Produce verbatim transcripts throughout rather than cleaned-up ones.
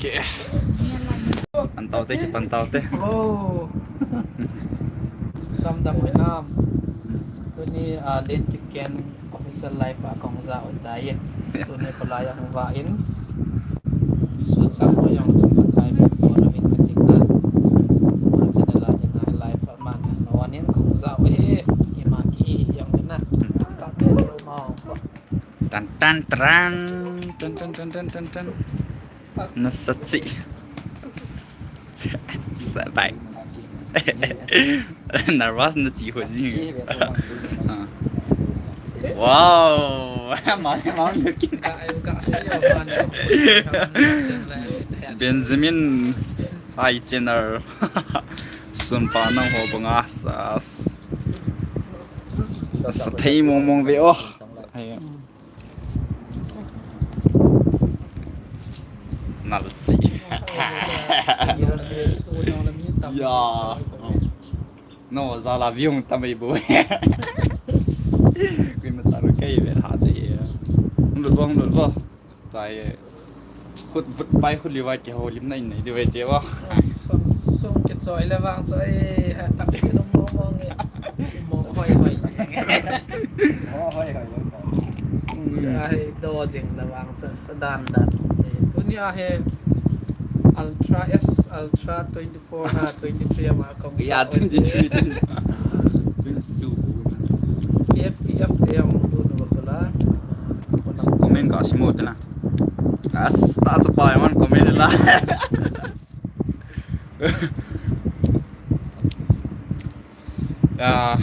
Okay. Pan taute, kipan taute. Oh. Dam dam hinam. Tuni, ah, Len Kipgen official live a kahung ja u tai. Tuni ko lai ahung va in. Sun sang ko jong chun pat tai pen so na min ka tik na. Channel a din a live a man na wan in kahung ja u hi. Ima ki jong na. Ka pe lo ma. Tan tan tan tan tan tan tan tan. Nasa chi. Sa bai. Nervous na chi ho ji. Ah. Wow. Ma ma na kin. Benjamin, hi channel. Sunpa nang ho banga sa. Sa thei mong mong ve o. Hai. Nalsi. Ya. No, jala viung tamai bu. Kui ma sa ro kai ve ha che. Hum lo, hum lo. Tai. Khut vut pai khut liu vai ke ho lim na in nei di vai te va. Samsung ke choi le vang choi. Tam si no mo mo nge. Mo hoi hoi. Mo hoi hoi. Ai, do jing le vang choi sa dan dan. Tuni a hi Ultra S, Ultra twenty-four ha, twenty-three ama kong. Ya, twenty-three, twenty-two. K P F te ang tu no bakula. Comment ka simo tena. As ta chapa man comment la. Ya,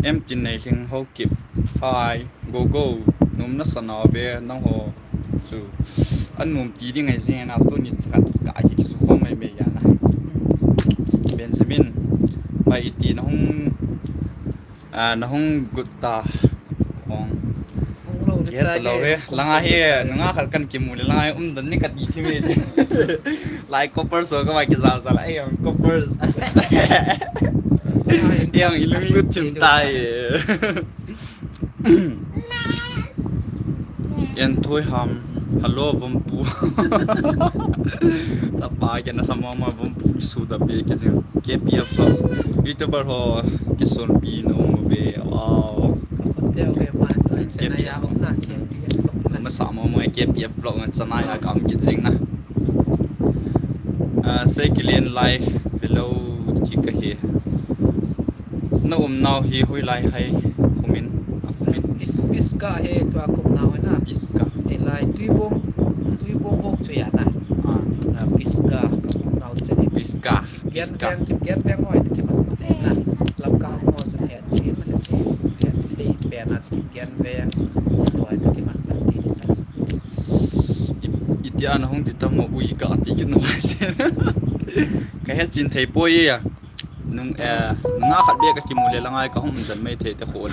em tin nei ling ho kip. Hi, go go. Num na sa na ve nang ho. Chu. An num ti ding ai jing na tu ni chat ka hi ki su khom mai mai ya na. Benjamin. Bai iti na hung Ah, na hung gut ta. Ong. Hung lo. Ke ta lo he. Langa he, nunga khat kan kimu le langa he um dan ni kat i thim e. Lai copper so ka vai ki zal zal. Ai, ang copper. Ai, ang ilung lut chim tai. Yan thoi ham. Hello, Vampu. Chapa ke na sama ma Vampu ki su da pe ke jing. K P F vlog. YouTuber ho ki son pi no mo be. Wow. Ka khut teo ke ma, to K P F. Chena ya hom na, K P F vlog na. Ma sa mo mo K P F vlog na chana ya kam ki jing na. Ah, sei ki len live velo ki ka he. Na um nau hi hui lai hai khumin, a khumin. Pis, Piska he tua kum nau na. Piska. He lai Tuibong, Tuibong hok chu ya na. Ah. Na Piska ka kum nau chu ni. Piska. Kipgen Piska. Veng, Kipgen Veng hoi tu kiman na. Lamka ho chu he, he, he, he, pe na chu Kipgen Veng. Hoi tu kiman na ti na. I, iti ana hung ti tam mo ui ka ti kin no ai se. Ka het chin thei poi ya. Nung, eh, nunga khat bek ka kimu le la ngai ka hum dan mai thei te khol.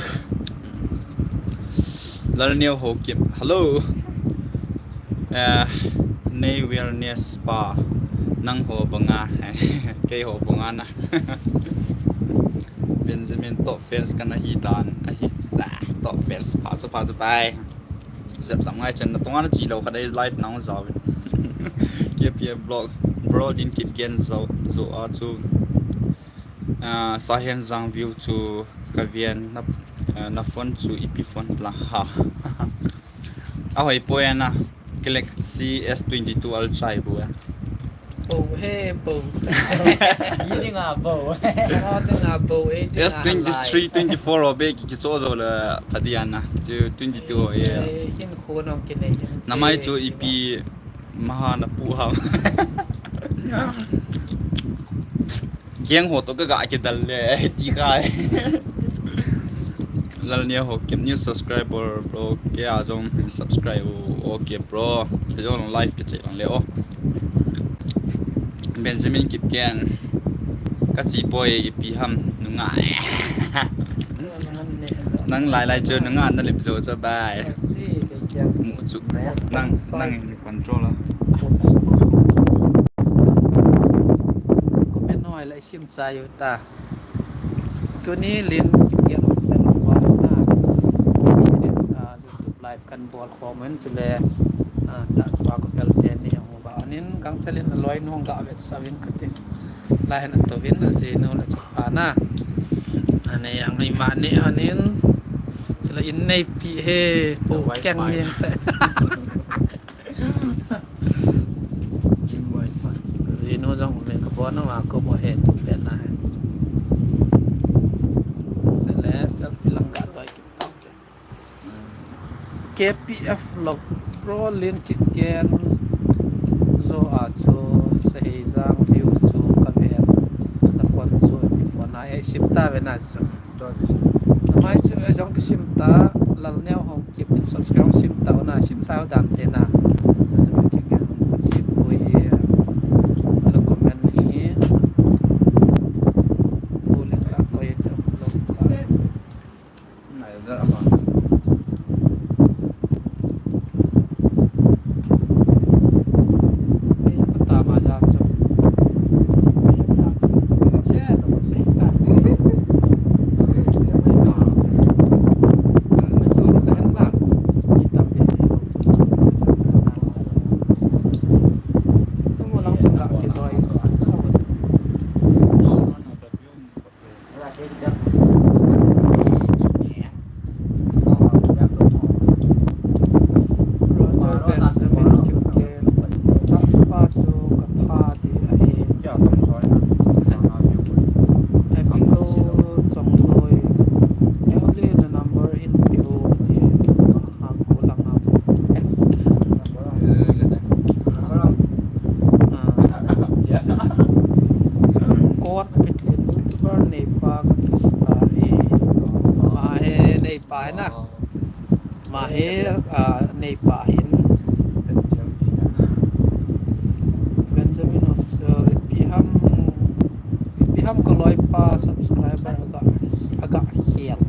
Lalneo Haokip. Hello. Eh, Nei Wellness pa. Nang ho banga. Kei ho banga na. Benjamin top fans kana hi dan. Ahi sa top fans pa sa pa sa pai. Sep sam ngai chen na tonga na chi lo khat ei live nang jaw. K P F vlog. Bro din Kipgen zo zo a chu. Ah, Sahen Jang view chu ka vian na, ah, na phone chu ipi phone la ha. A hoi poi ana Galaxy S twenty-two Ultra i bu a. Bo he bo. Ni nga bo. Ni nga bo e. S twenty-three, twenty-four o be ki ki so zo la phadiana. Chu twenty-two o ye. Kin ko no kin ne. Na mai chu ipi maha na pu ha. Keng ho to ka ga kidal le ti kai. Lalneo Haokip new subscriber bro, ke a jong subscribe o, okay bro. Ke jong live ke che lang le o. Benjamin Kipgen. Ka chi poi ipi ham nunga. Nang lai lai chu nunga na lip zo cho bai. Mu chu. Nang, nang in control a. Comment noi lai sim cha yu ta. Tuni Len Kipgen official ko na. Tuni Len, ah, YouTube live kan bol khom in chule, ah, ta chwa ko pel te ni ang ba Nin gangchel in aloi nu hung ga vetsah uvin kati. Lai hin atouvin ajinu le chapa na. Ane yang ima ne anin. Chule in neipi he po keng yen. Jinu jong min kabon a ko mo he tu pen na he. Sele selfie lang ga toi. K P F log pro lin kit gen zo a chu sahei jang view chu ka ven na phone chu ipi phone a ei sim ta ve na chu. Amai chu ei jong kisim ta lal neo hong kip ni subscribe sim ta na sim sa dan te na. Ki gen chi pui e. Lo comment ni. Bulin ka koi te lo ka. Brother Benjamin Kipgen, tahchapa chu kapha ding ahi. Abigail Chongloi, Evelyn na number hin peh o ti, ha ko lang a S. Ah. Kot kiti YouTuber neipa ka kistar e. Ma he neipa na. Ma he, ah, neipa hin. Benjamin Official, ipi ham, ipi ham ka loipa subscriber aga, aga hial.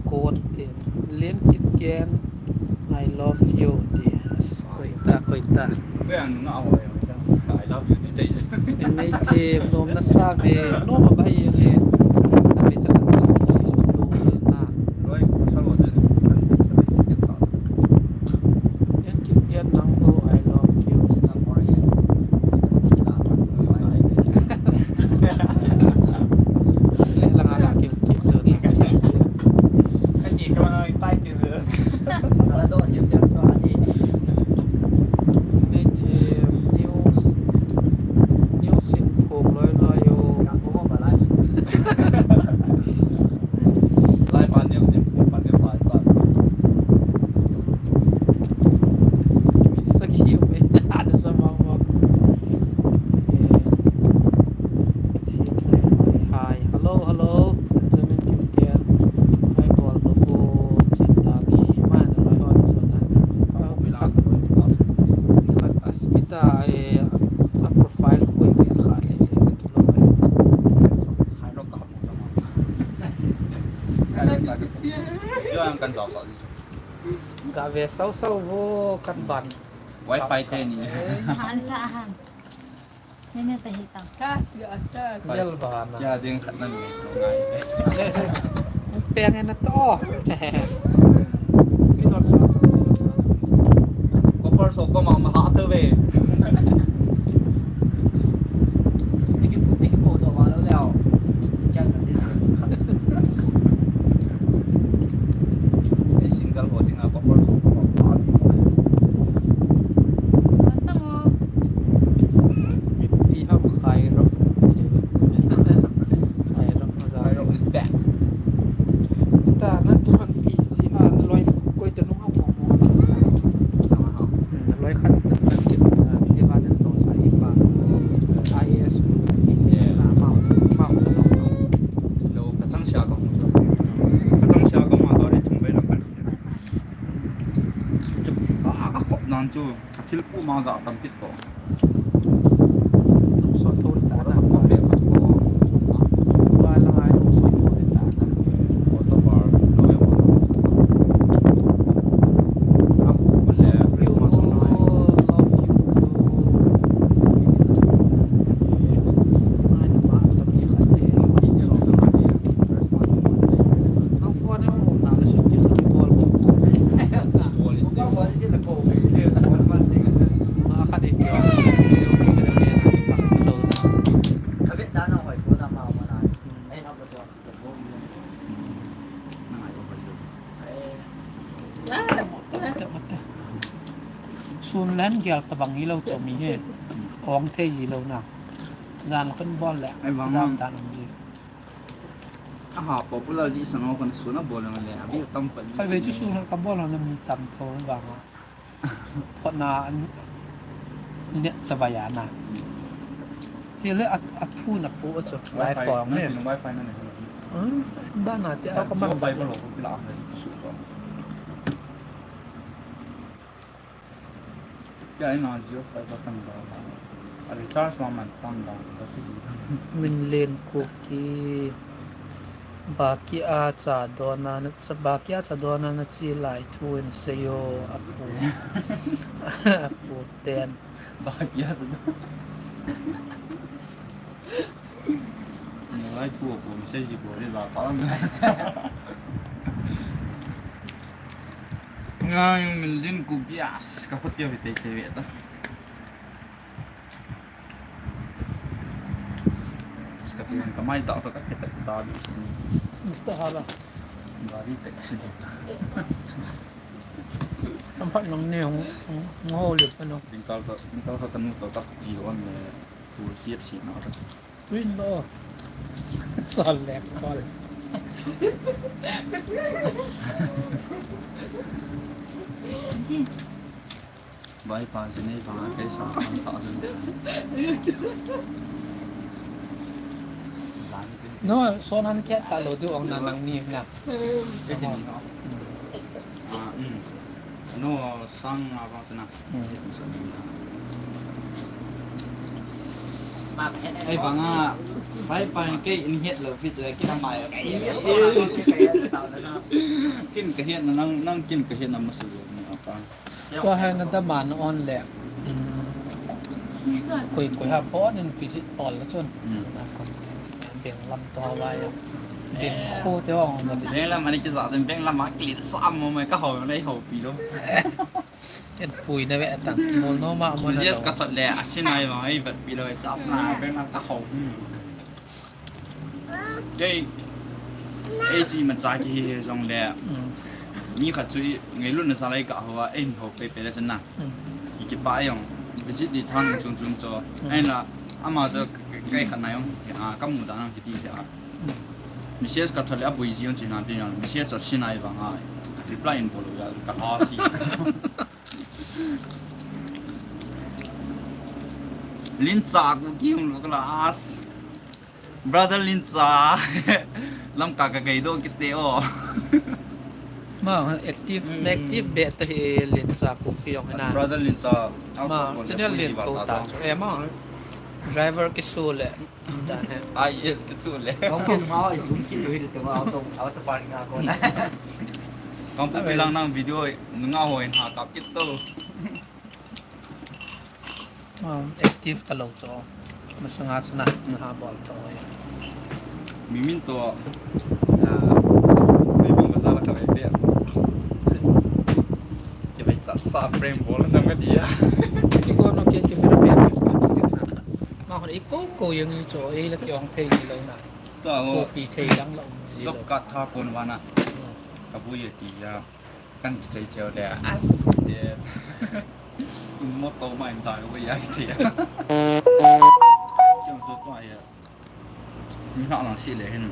Kot te. Lin Kipgen, I love you ti. Koita, koita. Koi ang nga ho, I love you ti. Nei te nom na sa ve, nom a ba ye le. Na ve cha kan ki su do na. Loi ko sa lo je. Lin Kipgen nang ho, I love you. Le lang a la ki ki chu na. News, news in phong loi loi o. Lai pa news in phong pa te pa pa. Sakhi me. Ada sama mo. Hi, hello, hello. Benjamin Kipgen. Hi, Paul Bobo. Chita ni, man, loi hon so na. Khat aspita, eh, a profile ko ko kha le le kilo. Yo ang kan sa sa. Ka ve sau sau vo kan ban. Wi-Fi te ni. Han sa han. Nene ta hi ta. Ka, ya ta. Yel ba na. Ya ding khat na ni. Peng na to. Ni to so. Ko por so ko ma ma ha to ve. Tiki tiki ko to ma lo leo. Chan na ni. Ei single ho ding a ko por so ko ma. Tamo. Ipi ham Khairok. Khairok maja. Khairok is back. Ta nan tu han pi ji a loi koi ta nung ham mo. Loi khat nan ki ti ha nan to sa ipa. I A S. Na mau mau ta nung. Lo ka chang sia ka hung chu. Ka chang sia ka ma ta ri chung bai lo kan. Chu a ka khop nan chu. Ka thil pu ma ga tam pit ko. Sot thon ta na. Ko pe khat ko. Wa la ngai sot thon ta na. Ko to par lo ya. A ko le Christmas na. Love you too. Ngai na ma ta pi khat e. Christmas na. Ang phone mo na la sut ti so bol. Bol. Bol si la ko. Bol man ding. Sun len gel tabang hilou chu mi hi. Ong thei hilou na. Jan la kan bol le. Ai, vang, vang. Jan tan ji. Aha, popular di sang o kan sun a bol le. Abi tam pa. Kai ve chu sun ka bol na mi tam tho vang. Phot na an net sa vaya na. Ti le a, a thu na pu chu. Wi-Fi, wi-Fi phone na ne. Wi-Fi na ne. Hmm, ba na ti a ka man ba lo ko pila a su ko. Kei a ina Jio Fiber tam da. A recharge vang man tam da, ka si di. Min len ko ki. Ba ki a cha dona na, ba ki a cha dona na chi lai thu in se yo a pu. A pu ten. Ba ki a cha dona. Ngai thu ko mi sei ji ko ri la pa. Ngai min din ku bias ka khut pia ve tei tei ve ta. Ska pia ka mai ta ka ke ta ta bi. Musta hala. Gari taxi ta. Tam phat nang ne hung, hung, hung ho le pa no. Ding kal ka, ding kal ka kanu to tap ti on le tu siap si na ta. Win lo. Sol le kol. Bai pa jin ei pa kei sa kan ta jin. No, son han kiat ta lo du ong na nang ni na. Kei ni. Ah, um. No, sang a bang chana. Ei, vang a, pai, pai, kei in het lo pi che, kin a mai. Kin ka het na, nang, nang kin ka het na ma su lo, ni apa. Tua hi na daman on le. Hmm. Koi, koi ha pon in visit all la chun. Hmm. Beng lam to vai. Beng ko te ong. Beng lam ani ki sa den beng lam a ki sa mo mai ka ho nei ho pi lo. En pui na ve tang. Mol no ma mo na. Yes, lo. Ka thot le, a sin ai ma, ai vat pi lo, chap na, beng na ka ho. Hmm. Kei, ei chi ma cha ki hi jong le. Hmm. Ni khat chu i, ngailut na sa lai ka ho a, ei ho pe pe le chan na. Hmm. Ki ki pa jong, visit di thang chung chung cho. Hmm. Ai la, ama cho, kai khat na jong, a, ka mu da na ki ti a. Hmm. Message ka thot le, a bui ji jong chi na ti jong, message cho sin ai vang a, reply in bol ya, ka la si. Lincha ko ki hung lo class. Brother Lincha. Lam ka ka kai do kit te o. Ma active, mm, active be ta hi Lincha ko ki hung na. Brother Lincha. Ma channel lin ko ta. Eh ma. Driver ki su le. Ah, yes, ki su le. Kong kin ma, i su ki tu hi tu ma auto, auto parking a ko na. Kong pu pi lang nang video, nga ho in ha kap kit to. Um, active ta lo cho. Masanga sana, nga ha bol to. Mi min to, ah, mi min masala ka ve te. Ki ve cha sa frame bol na ma dia. Ki ko no ke ke mera mera. Ma hon i ko ko yang i cho, ei la ki ong thei ni lo na. Ta ho. Ko pi thei lang la um ji lo. Job card tha kon vana. Hmm. Ka bu ye ti ya. Kan ki chei cheu le. As de. Mo to ma in ta ko ya ti ya. Cheu to to ya. Ni na lang si le hin.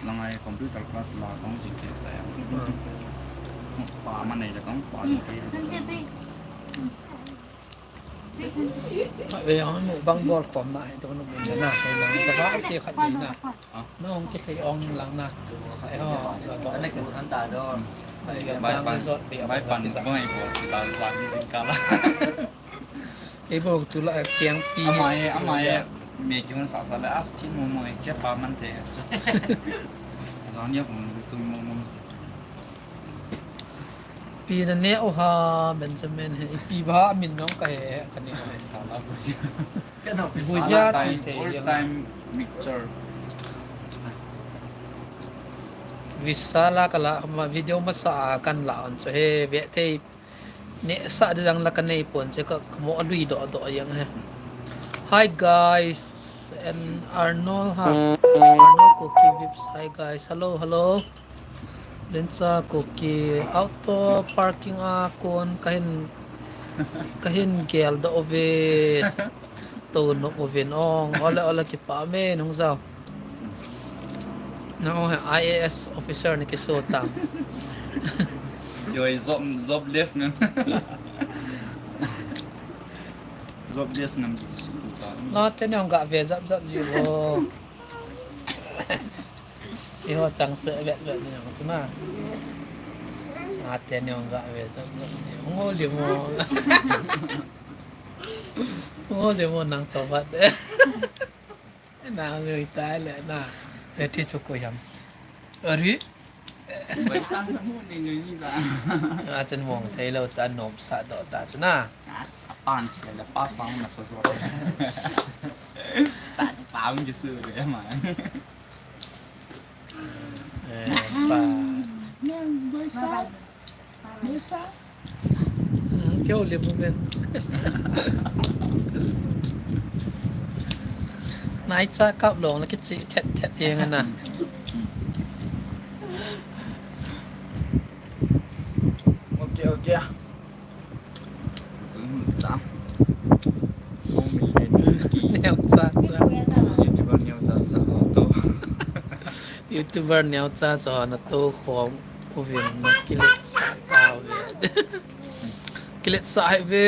Lang ai computer class la kong ji ke ta ya. Hmm. Pa ma nei ja kong pa. Hmm. Sun te te. Ve hon mu bang bol khom na, to nu mun na, na, na, ka ba ti khat ni na. No, hong ki sei ong lang na. Ai ho, to, to. Ana ki mun ta do. Bai pan, bai pan, bai bol kita sa ni ka la. Ei bol tu la kiang pi. Ama e, ama e, me ki mun sa sa le as ti mo mo e che pa man te. Zon ya mun tu mo mo. Pi na ne o ha, Benjamin he, ipi ba min nong ka he, ka ne. Bujia ti thei all time mixture. Visa la ka la, ma video masa a kan la on cho he, ve thei. Ne sa de dang la ka nei pon che ka, ka mo lui do do yang he. Hi guys, and Arnold ha. Arnold Kuki Vips. Hi guys. Hello, hello. Lencha Kuki auto parking a kon kahin Kahin geldoh uve. Tou nop uvin ong. Ole, ole, kipah men hung jao. Nang ong he I A S officer na kiso tang. Yo, job, jobless ngam. Jobless ngam kiso tang. Nate nang ga ve jap jap ji o. Iho chang se vet vet ni nang suna. Nate nang ga ve jap jap ji. Ngo li mo. Ngo li mo nang to bat. Na, nui tai le na. Le thi chu ko yam. Ari. Bai sang sa mu ni nui ni ba. A chen mong thei lo ta nom sa do ta chu na. As, a pan se le pa sang na so so. Ta chu pa un ji su le ma. Eh, pa. Bai sang. Musa. Hmm, kyo le mu ben. Nai cha kap long na kichi thet thet yeng na. Okay, okay. Hmm, ta. Neo cha cha. YouTuber neo cha cha ho to. YouTuber neo cha cha na to khom uvin na kiletsah ta uve. Kiletsah hai ve.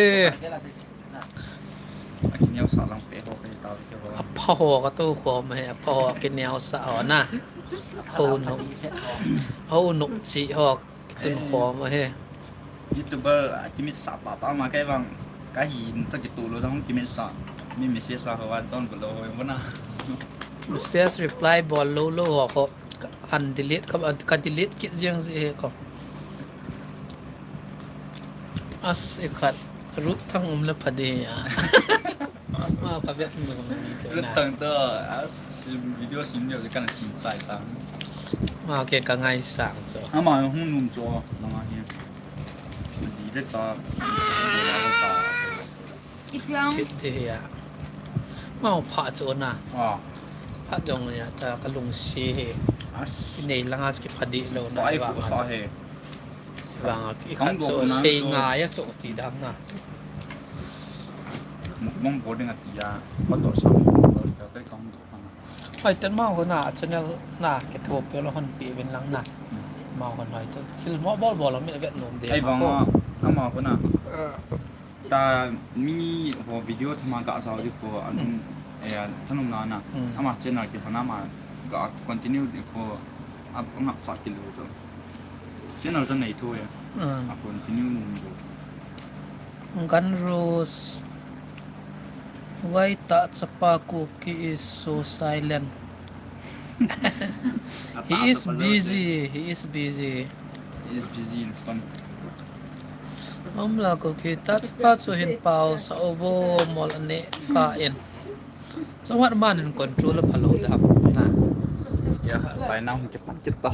Akineosah lang pe ho pe ta uve ho. Apha ho ka to khom he, apha ho kineosah ho na. Ho no. Ho no chi ho. Tun khom ahi. YouTuber, ah, kimit sa ta ta ma kai vang. Ka hi to kitu lo dong kimit sa. Mi message sa ho wa don ko lo ho na. Message reply bol lo lo ho ko. Undelete ka, ka delete kit jeng ji he ko. As e khat. Ruth Thang um le pha ding a. Ma ka vet nu ka mani chu na. Ruth Thang to, a sim video sim video ka na sim chai ta. Ma ke ka ngaisang chu. Ama hung num chu na ma hi. Di de ta. Ipiang. Kit te ya. Ma pha chu na. Ah. Pha jong ya ta ka lungsi hi. As. Nei langa ki pha di lo na. Ai ba ko nga sa chu. He. Vang a, i khat chu sei ngai a chu ti dam na. Mukbang bol ding a ti a, pa to sa mukbang bol ta kai kang do pa na. Hoi ten ma ho na, channel na, ke tho pe lo hon pi vin lang na. Hmm. Ma hon hoi ten. Thil mo bol bol mi vet nom de. Ai ma vang ko. A, ama ko na. Eh. Ta mi ho video thama ga jao di ko alung, eh, thanum na na. Hmm. Ama channel ki hona ma ga continue di ko a ngap cha ki lo jo. Channel jo nei tho ya. Hmm. A continue num jo. Gan Rose. Why Ta Chapa Kuki is so silent? He is busy. He is busy. He is busy in fun. Om la ko ki ta pa chu hin pau sa o vo mol ane ka in. So what man in control pa lo da na. Ya, by now ki pan kit ta.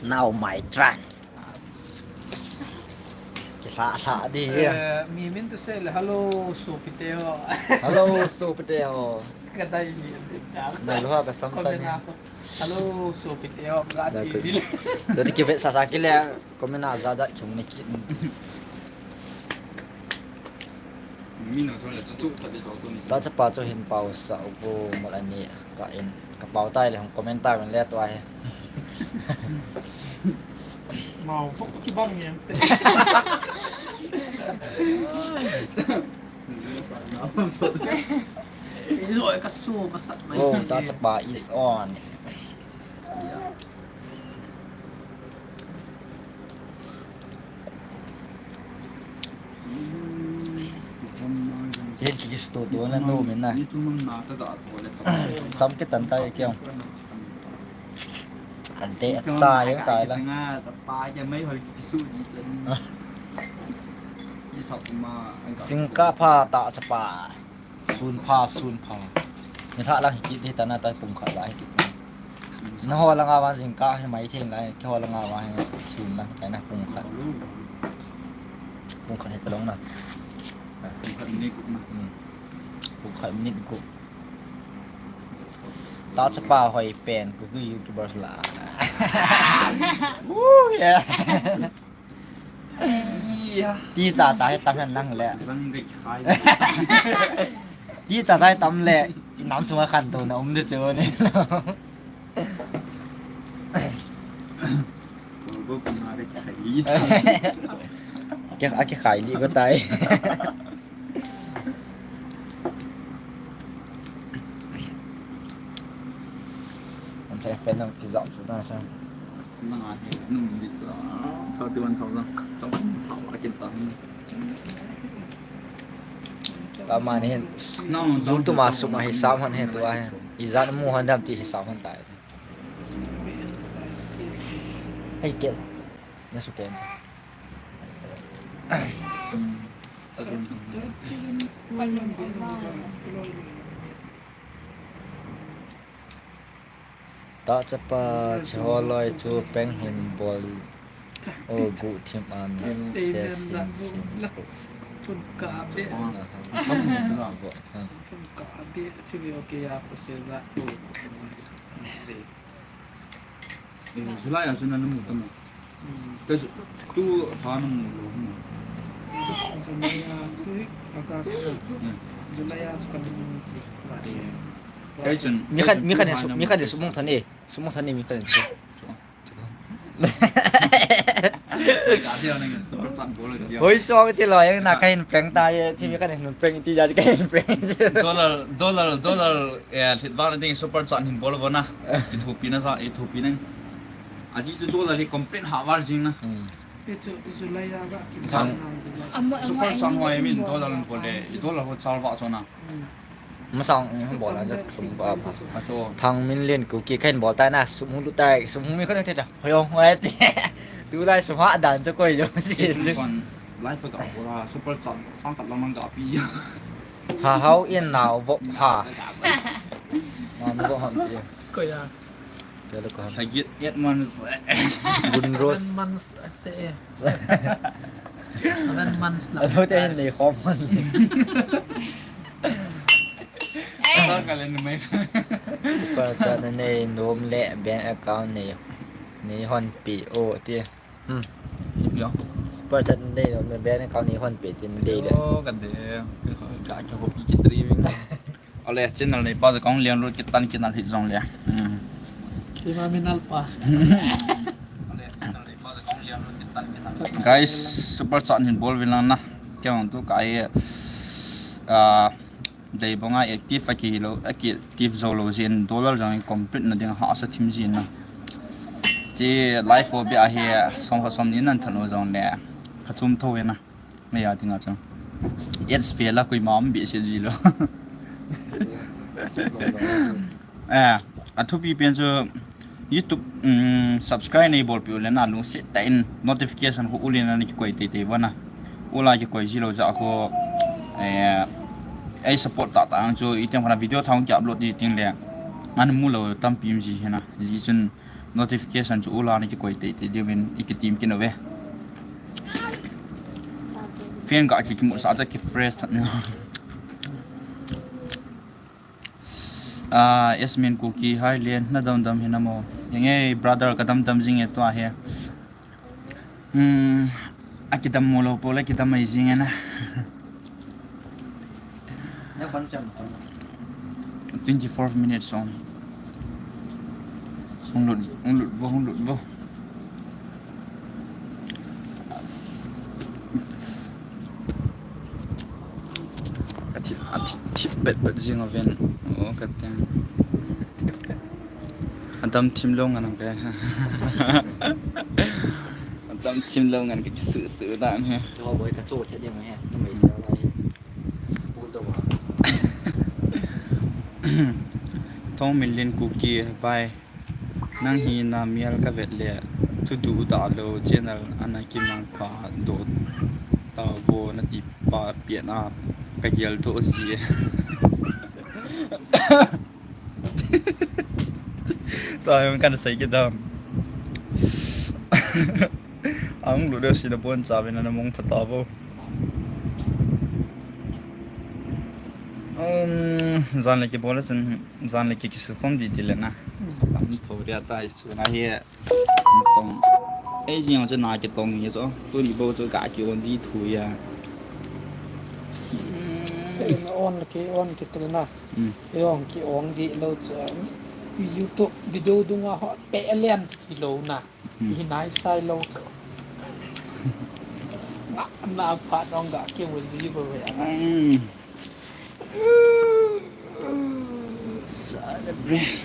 Now my turn. Ki hla hla di hi. Eh, mi min tu se le, "Hello, sopite ho." Hello, sopite ho. Ka dai mi ta. Na lo ha ka sam ta ni. Comment a ko. "Hello, sopite ho." Ka ti di. Do ti ki vet sa sa ki le comment a ja ja chung ni ki. Mi na so le chu chu ta di so tu ni. Ta chapa chu hin pau sa o vo mol ane. Ka in, ka pau tai le hung comment tai le tua hi. Mau fok ki bang yam te. Lo ka su ka sat mai. Oh, Ta Chapa is on. Ken ki kisto to na no men na. Sam ke tan tai kya. Kan te cha yang tai la. Singkah pha Ta Chapa. Sun pha, sun pha. Ni tha lang hi kit hi ta na ta pung khat la hi kit. Na ho langa vang jingkah hi mai thei lai, kei ho langa vang hi sun lang, kai na pung khat. Pung khat hi ta long na. Pung khat minute gup na. Hmm. Pung khat minute gup. Ta Chapa hoi pen, Kuki YouTubers la. Woo, yeah. Ti cha cha hi tam hen nang le. Zang dei khai. Ti cha cha hi tam le. Inam sunga khantouna um ding chu ni. Ko ko kuma dei khai. Ke, akikhai li ko tai. Am thei fan nang kijam su na sa. Nang a he nung di cha. Thirty one thousand. Chong thao a kin ta. Tama ni hin. Nang YouTube ma sum a hi sam han he tu a he. Ijat mu han dam ti hi sam han tai. Hei, kel. Nya su ken. Ta chapa, che ho loi chu peng hin bol. O gu thim am se sin sin. Thun ka be. Thun ka be. Thil okay ya ko se za. Eh, July a chu nana mu tam a. Hmm. Kei chu tu tha namu lou. Hmm. July a chu hi August na. Hmm. July a chu kana mu tu. Eh. Kei chun, mi khat, kei chun mi khat tu ne tha su, namu mi khat ne tu. Sumong tha ne. Sumong tha ne mi khat ne su. Su. Ka sia na ngan super chat bol le dia. Hoi chong ti lo yang na kahin prank ta ye, ti mi kahin prank ti ja kahin prank. Dollar, dollar, dollar, eh, hlit vang ding super chat hin bol bona. Ithupi na sa, ithupi na. Aji chu dollar hi complain ha var jing na. Hmm. Itu July a ga ki Thang. Thang. Ama, ama, super chat ho, I mean, dollar bol le, dollar ho chal va chona. Hmm. Masang, mm, bol a, thum ba, ba. Acho. Thang Min Lin Kuki kahin bol tai na, sum hung lut tai, sum hung mi khat thei ta. Hoi ong, hoi ti. Tu lai sum ha dan chu koi jong si. Kon live ka bol a, super chat sang khat lang lang ka pi. Ha, how in now, vo, ha. Mam vo ham ti. Koi a. Kei le ko ham. Sagit eight months. Gun Rose. Seven months ate. Seven months la. Aso te hin nei khom man. Sa ka le numei. Super chat na nei nom le bank account nei. Nei hon pi o ti. Hmm. Ipi o. Super chat na nei nom le bank account nei hon pi ti nei le. Yo, ka de. Ka, ka ko pi ki tri mi. Ale, channel nei pa kong liang lut kitan kinal hi jong le. Hmm. Tima minal pa. Guys, super chat hin bol vin lang na. Kei hung tu kai, ah, dei banga active a ki lo, a ki active jo lo jin dollar jong complete na ding hahsa thim jin na. Chi live o bia hi som kha som ni nan than o jong le. Kha chum tho na. Ngai a tinga chang. Ads fe la koima um behseh ji lo. Eh, a thupi pen chu YouTube, um, subscribe nei bol pi u le na lungset tah in notification khu ul in ana kikoi teitei vana. Ula kikoi ji lo jeh khu, eh, ei support tah tah ang chu iteng khana video thang ki upload ji ting le. Ana mu lo tampi um ji hina. Ji chun Notification chu ula na kikoi teitei diuvin i kitim kit uve. Fan ga ki kimu sa cha ki fresh that ni. Ah, Yasmin Kuki, hi Len, na damdam hinam o? Enge brother ka damdam jing e tua hi. Hmm, a kidam mo lo po le kidam mai jing e na. Twenty-four minutes on. Hung lut, hung lut vo, hung lut vo. Athi, athi, thi bet bet jing oven. Oh, ka teng. Adam thim lo ngan ang kei. Adam thim lo ngan kei kisu tu dan he. Cho boy ka cho che ding he. Numei cho lai. Pu to ba. Thong Min Lin Kuki, bye. Nang hi na mial ka vet le. Thu du da lo channel ana kimang pha do. Ta vo na ti pa pian a. Ka gel to si. Tua hi kan sei kit dam. Ang lu deu si na pon cha vin na mong pha ta vo. Um, jan le kibol le chun, jan le ki kisu khom di di le na. Tam tho ria ta isu na hi. Tong. Ei jing chu na kitong ni chu. Tuni bou chu ka ki on ji thu ya. Ei na on ki on ki tel na. Hmm. Ei on ki on di lo chu. YouTube video dunga ho pe len ki lo na. Hmm. Hi nai sai lo chu. Na, na pha dong ga ki mo ji bo ya. Hmm. Celebrate.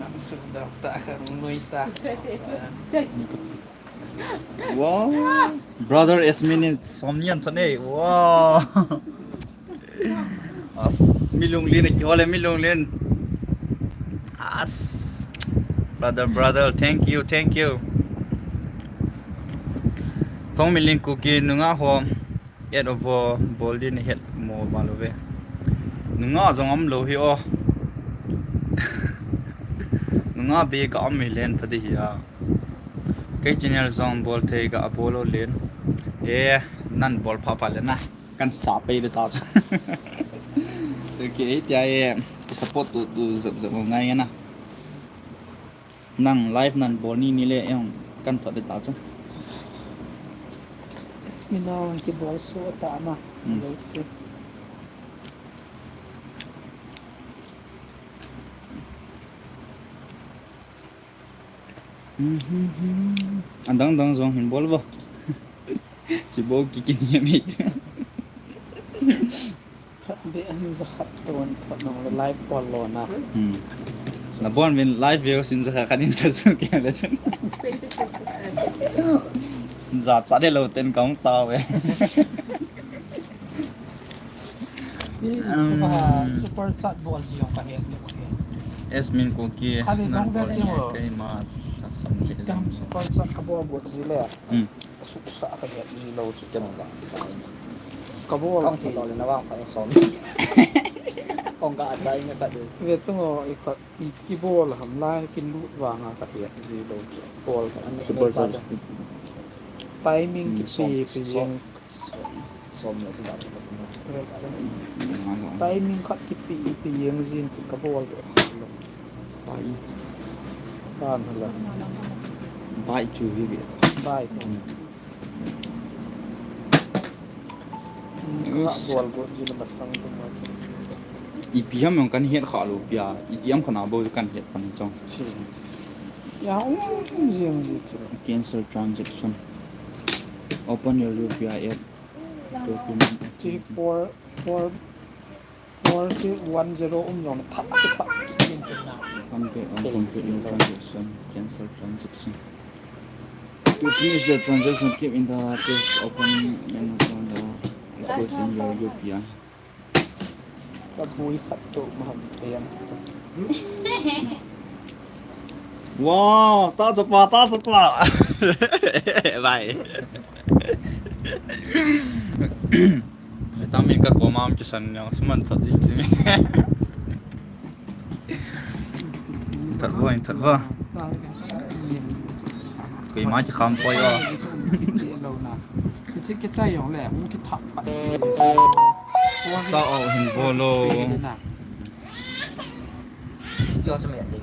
Nak sedap tak, ngui tak. Wow. Brother Esmin in somnian sane. Wow. As, mi lunglin, ki hole mi lunglin. As. Brother, brother, thank you, thank you. Thongminlin Kuki nunga ho. Et ovo bol din het mo bal ve. Nunga jong am lo hi o. Nunga be ka am hi len pha di hi a. Kei channel jong bol thei ka bol o len. E, nan bol pha pha le na. Kan sa pei le ta cha. Okay, tia e support tu tu zap zap ngai na. Nang live nan bol ni ni le, eh, kan thot de ta chu. Esmin a ki bol su ta na. Hmm. Let's see. Mhm. Adang dang jong hin bol vo. Chi bo ki ki ni mi. Khat be an za khat ton thot nong le live bol lo na. Hmm. Na bon min live view sin za khat in ta su ke le. Za cha de lo ten kong ta ve. Ni, um, ah, super chat bol ji jong ka het lo ke. Esmin Kuki. Khali nan dong bol ve ni mo. Kei ma sam ni. Kam super chat ka bol bol ji le. Hmm. Suksa ka het ji lo chu. Ken ka. Ka bol kong thei. Ka le na vang pha som. Kong ka adai na ka de. Ve tu ngo i khat i, i bol ham lai ki lut vang a ka het ji lo chu. Bol ka an super chat. Timing ki pi pi jeng. Som le chu da. Ve tu. Timing khat ki pi pi jeng jin ti ka bol de khat lo. Bai. Ban hala. Bai chu hi ve. Bai. Hmm. Hmm, ka bol go ji na masang tu ma. Ipi ham jong kan het kha lo pia. Iti am khana bo kan het pan chong. Chi. Ya, um, jing ji chu. Cancel transaction. Open your U P I app. Document. Chi four, four, Four zero one zero um jong that ki pa kin kin na. Unpaid or complete new transaction. Cancel transaction. To finish the transaction, keep in the page open and open the request in your U P I. Ka bui khat to ma ham te yang. Wow, ta chapa, ta chapa. Bye. Tang min ka koma am kisan jong suman thot di. Thot vo, thot vo. Koi ma ki kham poi o. Kichai jong le, hung ki thap pat. Sa o hin bol o.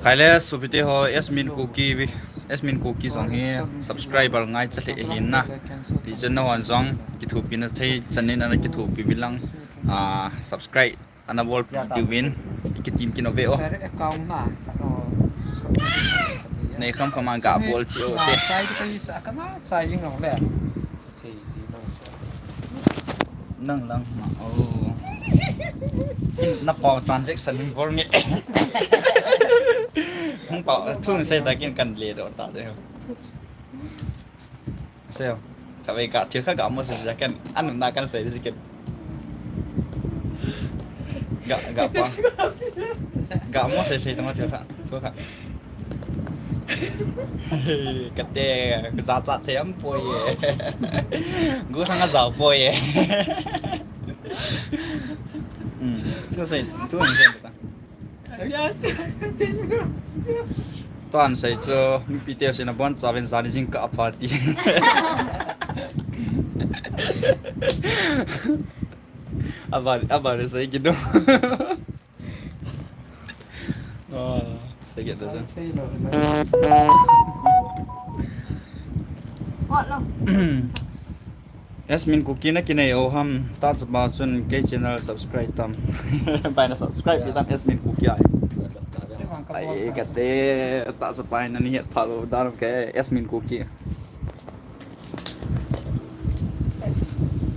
Khai le, sopite ho, Esmin Kuki, Esmin Kuki jong hi subscriber ngai cha le hin na. Ti chen na hon jong, kithopi na thei chan in ana kithopi uvin lang, ah, subscribe ana bol pi uvin, kitim kin uve o. Nei kham kham a ga bol chi o te. Nang lang ma o. Na pau transaction in bol nge. Hung pau, thun sei ta kin kan le do ta de. Sei. Ka ve ka thil kha ga mo sei sei kan. An na kan sei de kin. Ga, ga pa. Ga mo sei sei ta ma thil kha. Thil kha. Kate, ka za cha the am poi e. Gu thang a za poi e. Hmm. Tu sei, tu sei ta. Tuan sei chu, mipi te sei na bon cha ven zani jing ka party. Aba, aba le sei kido. Ah, Get the What lo? Yasmin Kuki na kinei o ham, ta chapa chun kei channel subscribe tam. Bai na subscribe tam Yasmin Kuki ai. Ai, kate, ta chapa na ni het phalo dan ke Yasmin Kuki.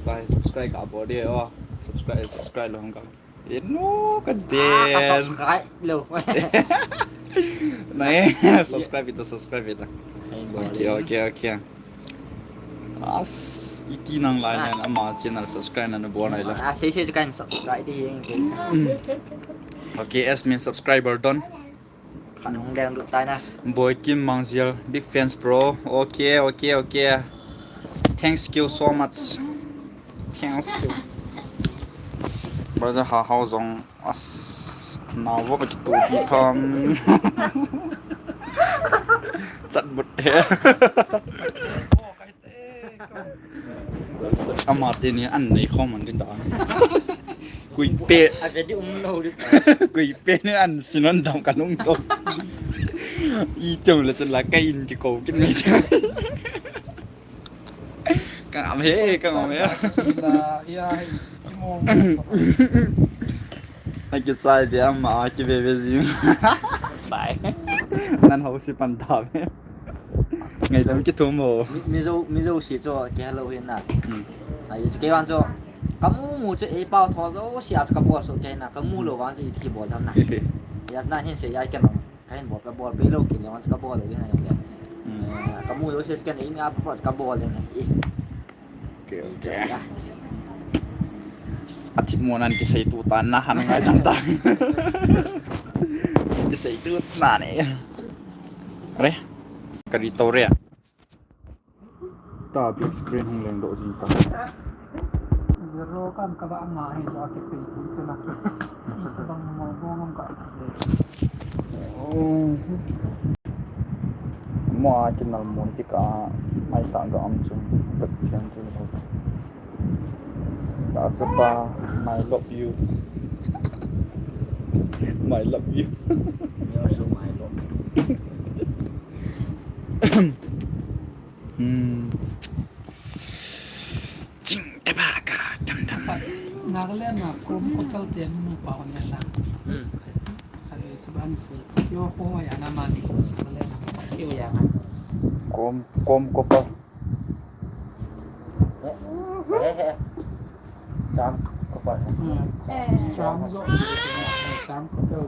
Bai subscribe ka bol de o. Subscribe, subscribe lo ham ka. E no, ka Ah, ka den. Subscribe lo. Nai, subscribe ita, subscribe ita. Ai, bol Okay, de. Okay, okay. As, iti nang lai Ah. nan ama channel subscribe na na bol nai la. Ah, sei sei kan subscribe di hing. Mm. Okay, Yasmin subscriber don. Kan hung deng lut tai na. Boy Kim Mangzial, big fans, bro. Okay, okay, okay. Thanks you so much. Thanks you. Brother Ha Hao Zong, as, na wo ba ki to di tham. Chat but he. Ama teni an nei khom an din da. Kui pe. A ve di um lo di. Kui pe ni an sinon dam ka nung to. I teu le chun la ka in di ko kin me. Ka am he, ka am he. Ina, ia, he, ki mo. Ai ki chai de ama, ai ki ve ve zi. Bye. Nan ho si pan ta ve. Ngai tam ki thum ho. Mi, mi zo, mi zo si cho ke hello hin na. Hmm. Ai chu ke wan cho. Ka mu mu chu ei pau tho zo si a chu ka bol so ke na. Ka mu lo wan chu i ti ki bol tham na. Ya na hin se ya ke ma. Ka hin bol ka bol pe lo ki le wan chu ka bol lo hin na ya. Hmm. Eh, ka mu lo se ke na i mi a pa chu ka bol le na. I. Okay, okay. A thip mo nan kisei tu ta na han ngai dan ta. Kisei tu na ne. Re. Ka ri to re. Ta big screen hung leng do jing ta. Zero kan ka ba ma he jo ke pe tu na. Bang mo mo ngam ka. Oh. Mo a kin nal mo ti ka mai ta ga am chu. Dak thiam ti lo. That's a pa, my love you. My love you. You also my love. Hmm. Ching te ba ka dam dam. Nagaland na Kom Kotal te mu pa on ya na. Hmm. Kali chuban si. Yo ko ya na mani. Nagaland na. Yo ya na. Kom, Kom Kotal. He, he, he. Cham Kotal. Hmm. Cham zo. Cham Kotal.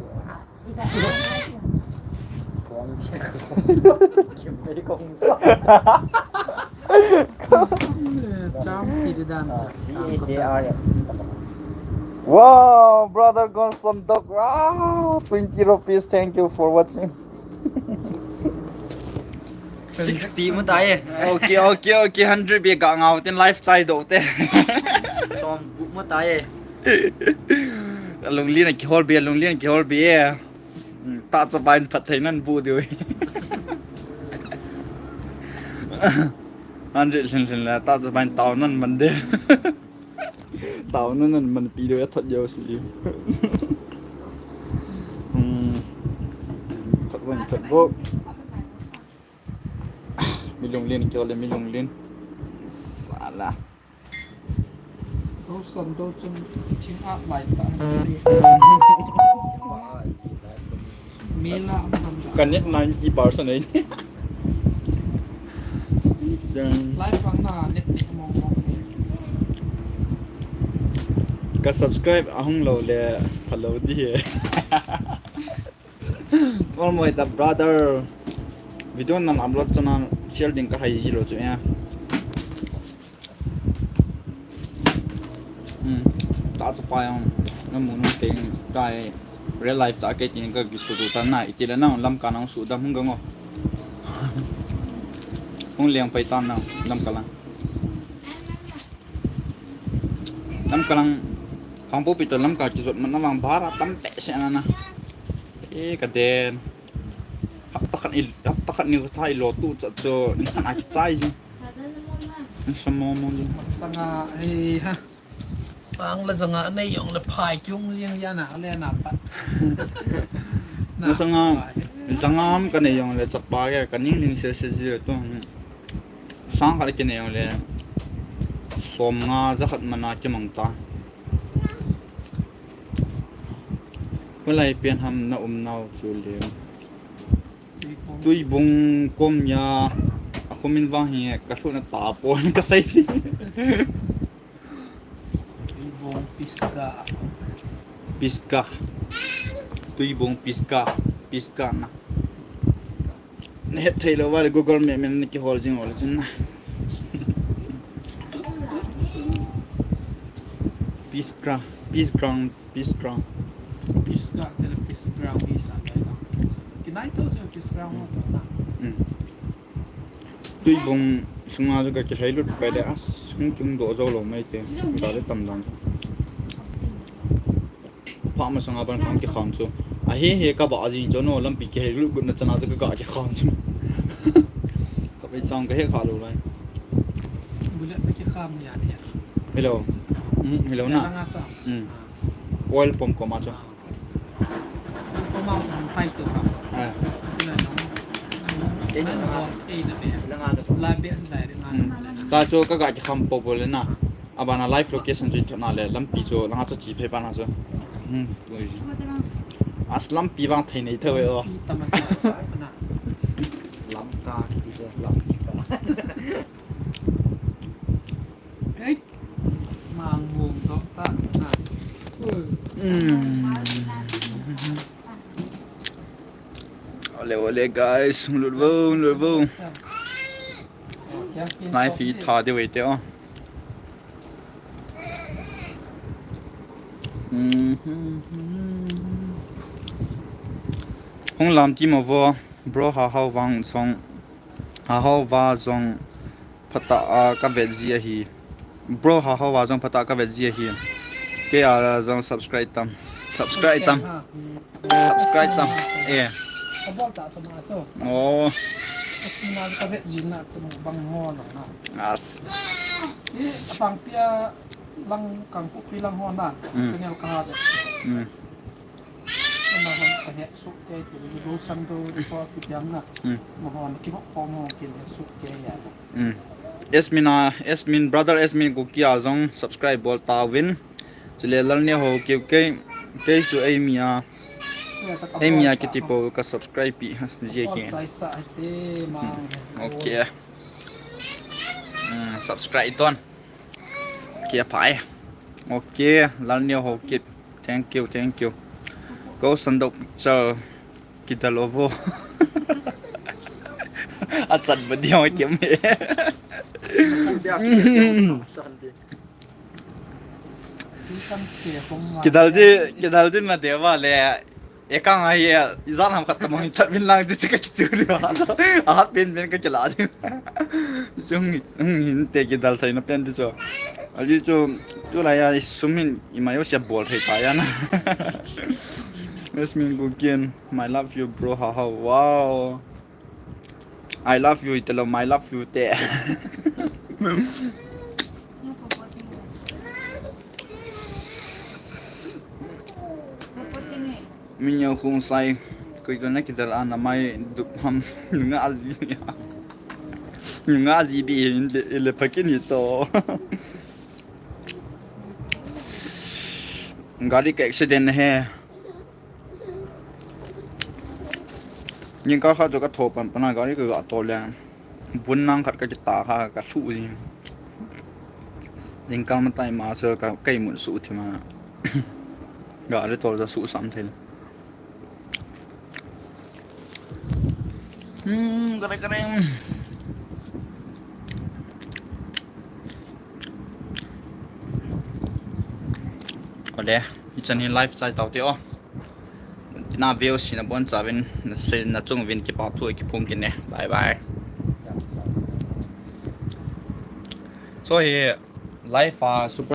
Wow, brother Gonsom Dog. Wow, twenty rupees. Thank you for watching. Sixty mo tayo. Okay, okay, okay. Hundred bia ka ngau tin life chai do te. Som bu mo tayo. Alung lin a kihol bia, alung lin a kihol bia. Hmm, ta chapain phat thei nan bu diu. Hundred lhin lhin la, ta chapain tao nan man de. Tao nan nan man pi diu, a thot diu si diu. Hmm. Thot van, thot bo. Mi lung lin, kyo le mi lung lin. Sala. Thousan thousan, thing a lai ta. Mela man ta. Ka net ninety percent ai. Jang. Live ang na net ni mong mong ni. Ka subscribe ahung lo le follow di he. All my the brother. Video nan upload chana share ding ka hai ji lo chu ya. Hmm. Ta chapa jong na mu nu te tai real life ta ke tin ka kisu tu ta na iti le na lam ka na su dam hung ga ngo. Hung leng pai ta na lam ka lang. Lam ka lang khang po pi to lam ka kizot man na vang bara tam pe se na na. E ka den. Hapta khat i, hapta khat ni tha i lo tu cha cho ni khan a kichai ji. Ni sa mo mo ji. Masanga, eh, ha. Sang la sanga nei jong le phai kyung jing ya na le na pat. Na masanga phai. Jangam ka nei jong le chapa ke ka ning ning se se ji tu. Sang khat ki nei jong le som nga ja khat mana ki mang ta. Hulai pen ham na um nau chu le. Tuibung kom ya a khomin vang hi ka thuna ta pon ka sei. Tuibung Pisgah. Pisgah. Tuibung Pisgah. Pisgah na. Na het thei lou va le Google Map min ki hol jing ol chun na. Pisgah. Pisgah. Pisgah. Pisgah te le Pisgah hi sa tai na. Ki nai to che Pisgah mo to na. Hmm. Tuibung sunga chu ka kihei lut pai le as, hung chung do zo lo mai te, ka le tam dan. Pha ma sanga ban khang ki kham chu. A he he ka ba a jing chu no lampi kihei lut gut na chana chu ka ga ki kham chu. Ka bai chang ka he kha lo lai. Bullet na ki kham ni a ni. Hello. Hmm, hello na. Nga cha. Hmm. Oil pump ko ma chu. Ko ma chu hung phai to ka. Ah. Ti la no. Ei na. Ei na be. La be sa dai ri nga. Hmm. Ka chu ka ga ki kham po po le na. Abana live location chu thona le lampi chu langa chu chi phei pa na chu. Hmm. As lampi vang thei nei thei ve o. Pi tama cha na. Lamka ki chu lampi ka. Ei. Mang mong dok ta na. Hmm. Ole, ole, guys, lut vo, lut vo. Nai fi tha de wei te o. Mhm. Hung lam ti mo vo, bro, ha hau vang song, ha hau va zong, Phatah a ka vet ji ahi. Bro, ha hau va jong phatah a ka vet ji ahi. Kei a jong subscribe tam. Subscribe tam. Subscribe tam. Eh. Ka bol ta chu ma chu. Oh. Ka vet ji na chu bang mo na na. As. Ki pang pia lang kang ku pi lang ho na. Mm. Channel ka ha de. Mm. Ama hon ka het suk kei ti, Rosando, Rosando, ti piang na. Hmm. Ama hon ki bok ko mo kin het suk kei ya. Hmm. Esmin a, Esmin, brother Esmin Kuki a jong subscribe bol ta uvin. Chule Lalneo Haokip kei, kei chu Amy a, Amy a kiti po ka subscribe pi ha, ji ki. Sai sa te ma. Hmm. Okay. Hmm, subscribe ton. Kia phai. Okay, Lalneo Haokip. Thank you, thank you. Ko sandok picture kidal ovo. Achat ba diang kim he. Kidal di, kidal di na deva le. E kang ai e, izan ham khat tamang tat min lang di chika kichu di ha. A hat pen pen ka kila di. Chung hin te kidal thai na pen di chu. Ali chu, tulai a sum hin i mai o sia bol thei ta ya na. Esmin Kuki, my love you bro, ha ha, wow. I love you, italo, my love you te. Minyao khung sai, koi ko na kidal a na mai dup ham, nunga ji. Nunga ji di hin le, le phakin hi to. Gari ka accident he. Jingkah khat chu ka tho pan pan a gari ka ga to le. Bun nang khat ka kita kha ka thu jing. Jingkah ma tai ma chu ka kai mun su thi ma. Gari tol ja su sam thei. Hmm, kare kare. Ole, hichan hi live chai tau te o. Tina veo sina bon chavin, na se, na chung vin kipa thu kiphum kine. Bye bye. So hi live a super